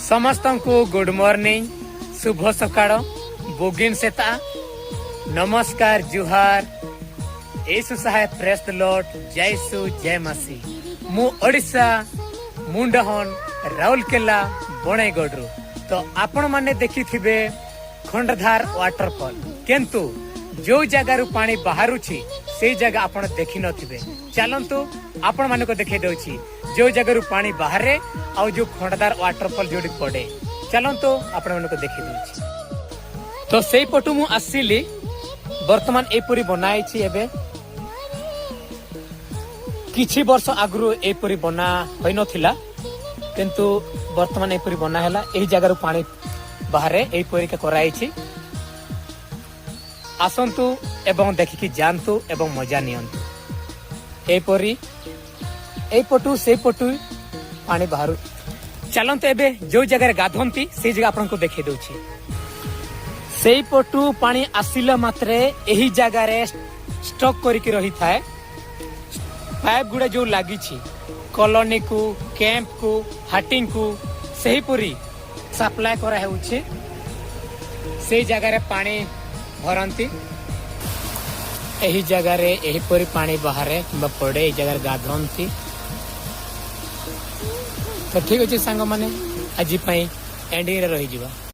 ସମସ୍ତଙ୍କୁ good morning, ଶୁଭ ସକାଳ, ବୁଗିନ ସେତା, ନମସ୍କାର, ଜୁହାର, ୟେଶୁ ସାହେବ, ପ୍ରେଜ୍ ଦ ଲର୍ଡ, ଜୟ ଯୀଶୁ, ଜୟ ମସିହ। ମୁଁ ଓଡ଼ିଶା ମୁଣ୍ଡହନ ରାଉରକେଲା ବଣାଇଗଡ଼ରୁ। ତ ଆପଣମାନେ ଦେଖିଥିବେ ଖଣ୍ଡଧାର ୱାଟରଫଲ୍, କିନ୍ତୁ ଯୋଉ ଜାଗାରୁ ପାଣି ବାହାରୁଛି, ସେଇ ଜାଗା ଆପଣ ଦେଖିନଥିବେ। ଚାଲନ୍ତୁ, ଆପଣମାନଙ୍କୁ ଦେଖେଇ ଦଉଛି ଯୋଉ ଜାଗାରୁ ପାଣି ବାହାରେ ଆଉ ଯୋଉ ଖଣ୍ଡଧାର ୱାଟରଫଲ୍ ଯୋଉଠି ପଡେ। ଚାଲନ୍ତୁ, ଆପଣମାନଙ୍କୁ ଦେଖେଇ ଦଉଛି। ତ ସେଇପଟୁ ମୁଁ ଆସିଲି। ବର୍ତ୍ତମାନ ଏପରି ବନା ହେଇଛି ଏବେ। କିଛି ବର୍ଷ ଆଗରୁ ଏପରି ବନା ହୋଇନଥିଲା, କିନ୍ତୁ ବର୍ତ୍ତମାନ ଏପରି ବନା ହେଲା। ଏହି ଜାଗାରୁ ପାଣି ବାହାରେ, ଏହିପରିକା କରାଯାଇଛି। ଆସନ୍ତୁ ଏବଂ ଦେଖିକି ଯାଆନ୍ତୁ ଏବଂ ମଜା ନିଅନ୍ତୁ। ଏପରି ଏଇପଟୁ ସେଇପଟୁ ପାଣି ବାହାରୁ। ଚାଲନ୍ତୁ, ଏବେ ଯୋଉ ଜାଗାରେ ଗାଧନ୍ତି, ସେଇ ଜାଗା ଆପଣଙ୍କୁ ଦେଖେଇ ଦଉଛି। ସେଇପଟୁ ପାଣି ଆସିଲା ମାତ୍ରେ ଏହି ଜାଗାରେ ଷ୍ଟକ୍ କରିକି ରହିଥାଏ। ପାଇପ୍ ଗୁଡ଼ା ଯୋଉ ଲାଗିଛି, କଲୋନୀକୁ, କ୍ୟାମ୍ପକୁ, ହାଟିଂକୁ ସେହିପରି ସପ୍ଲାଏ କରାହେଉଛି। ସେଇ ଜାଗାରେ ପାଣି ଭରନ୍ତି। ଏହି ଜାଗାରେ ଏହିପରି ପାଣି ବାହାରେ କିମ୍ବା ପଡେ। ଏଇ ଜାଗାରେ ଗାଧନ୍ତି। ତ ଠିକ ଅଛି ସାଙ୍ଗମାନେ, ଆଜି ପାଇଁ ଏଣ୍ଡିଂରେ ରହିଯିବା।